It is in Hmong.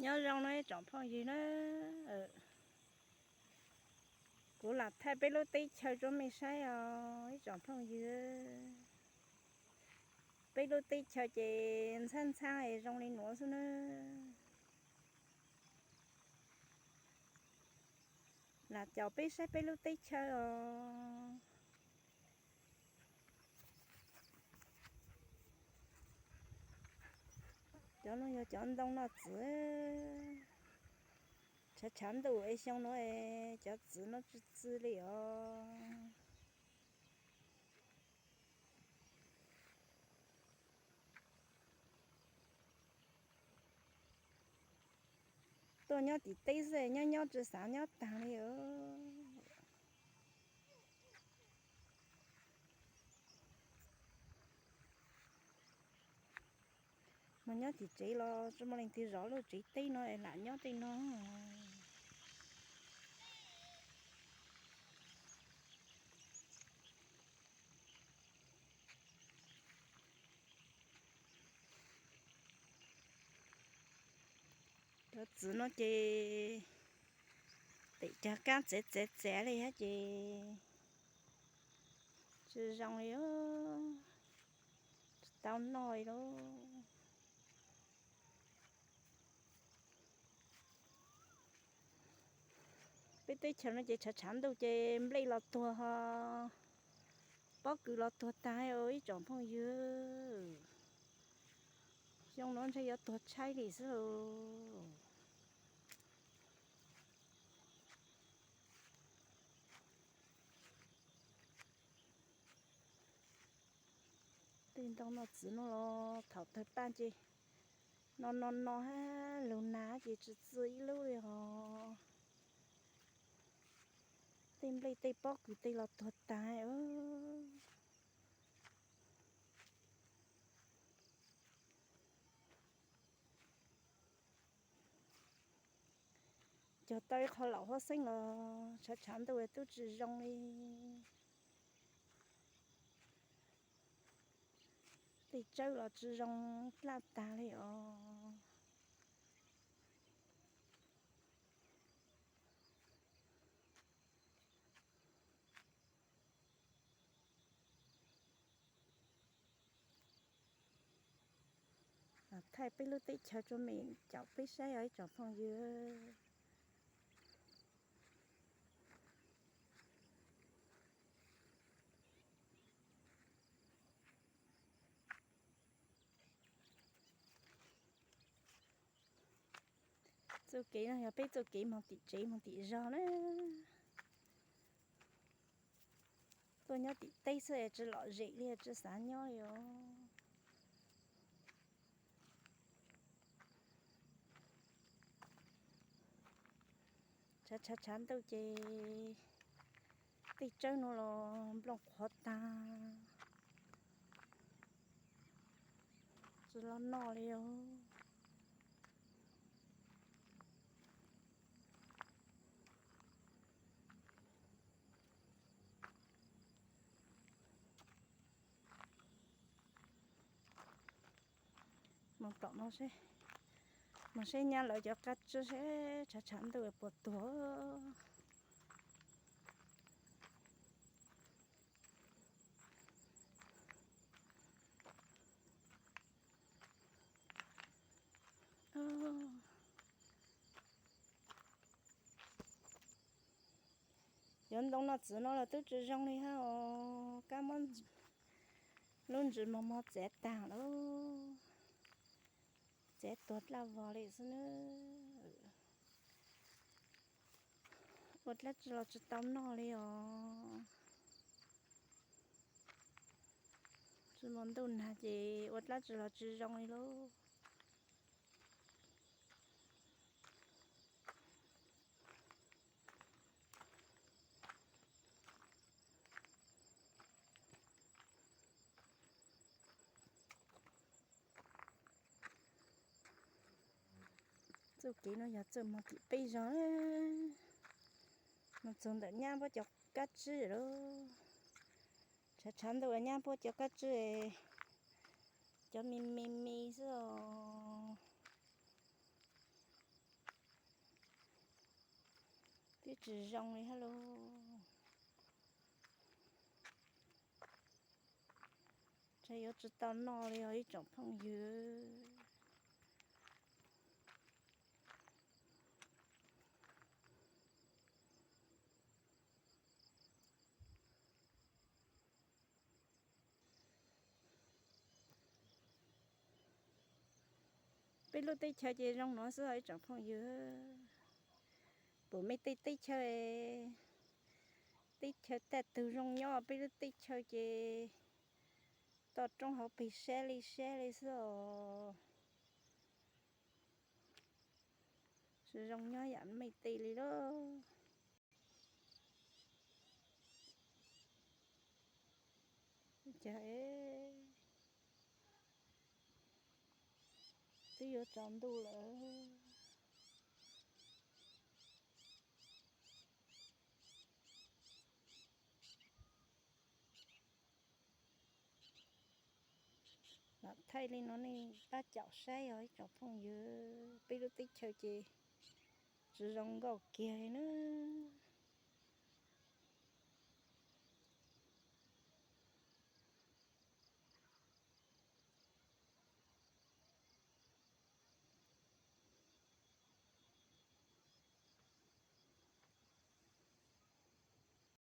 Nyob zoo no ib tsoom phooj ywg na, kuv lam thaij peb lub teb chaws rau mej saib os ib tsoom phooj ywg. Peb lub teb chaws ces ntxhab ntxhab es zoo li nuav xwb na. Lam caum peb saib peb lub teb chaws os. Cov no yog cov ntoo noj txiv. Tshav tshav ntuj es xyoo no es cov txiv no tsis txi li os. Tuaj nyob tim teb xwb nyob nyob tsis xav nyob taag li os. Mas nyob tim tsev los tsis muaj leej twg zov lub tsev teb no es lam nyob tej no. Cov txiv no ces pem cov kab txev txev txev li hab ces tsis zoo li, tsis tau noj li lauj. Peb teb chaws no ces tshav tshav ntuj ces nplej los tuag ho pob kws los tuag tag ib tsoom phooj ywg. Xyoo no ntshe yuav tuag tshaib li xwb lauj. Tej ntoo noj txiv no los thaum tawg paj ces no no no hab lug nag ces tsis txi ib lub li hos. Tej nplej tej pob kws tej los tuag tag. Cog tau ib qho laum huab xeeb los tshav tshav ntuj tub tsis zoo li. Tej tsawb los tsis zoo dlaj tag li os. Thaij peb lub teb chaws rua mej caum peb saib os ib tsoom phooj ywg. Txuj kev no yog peb txuj kev moog tim tsev moog tim zog na. Tuaj nyob tim teb xwb tsi lom zem li tsi xav nyob li os. Tshav tshav tshav ntuj ces tej tsawb no los nplooj qhuav tag, tsi los noj li os. Moog tom no seb, moog seb nyab lawv cov qab tsib seb tshav tshav ntuj puas tuag. Cov ntoo noj txiv no los tub tsi zoo li hab os, kab muab lub ntsws mos mos txav taag lawm, txav tuag dlaj vog li xwb na. Ua dlaab tsi los tsi tau noj li os. Tsi muaj ntuj nag ces ua dlaab tsi los tsi zoo li lauj. Txuj kev no yog txuj moog tim peb zog, moog txug ntawm nyab puab cov kab tsib lawm. Tshav tshav ntuj nyab puab cov kab tsib, cov me me me xwb os. Tsis zoo li hab lauj. Ntshe yuav tsis tau noj li os ib tsoom phooj ywg. Peb lub teb chaws ces zoo nuav xwb os ib tsoom phooj ywg. Pum mej tej teb chaws, teb chaws taj tug zoo nyob, peb lub teb chaws ces toj roob hauv peg sab li sab li xwb os. Tsis zoo nyob yam mej tej li lauj. Cas twb yuav tsaus ntuj lawm. Lam thaij li no nej pab caum saib os ib tsoom phooj ywg, peb lub teb chaws ces tsis zoo nkauj kiag li nawb.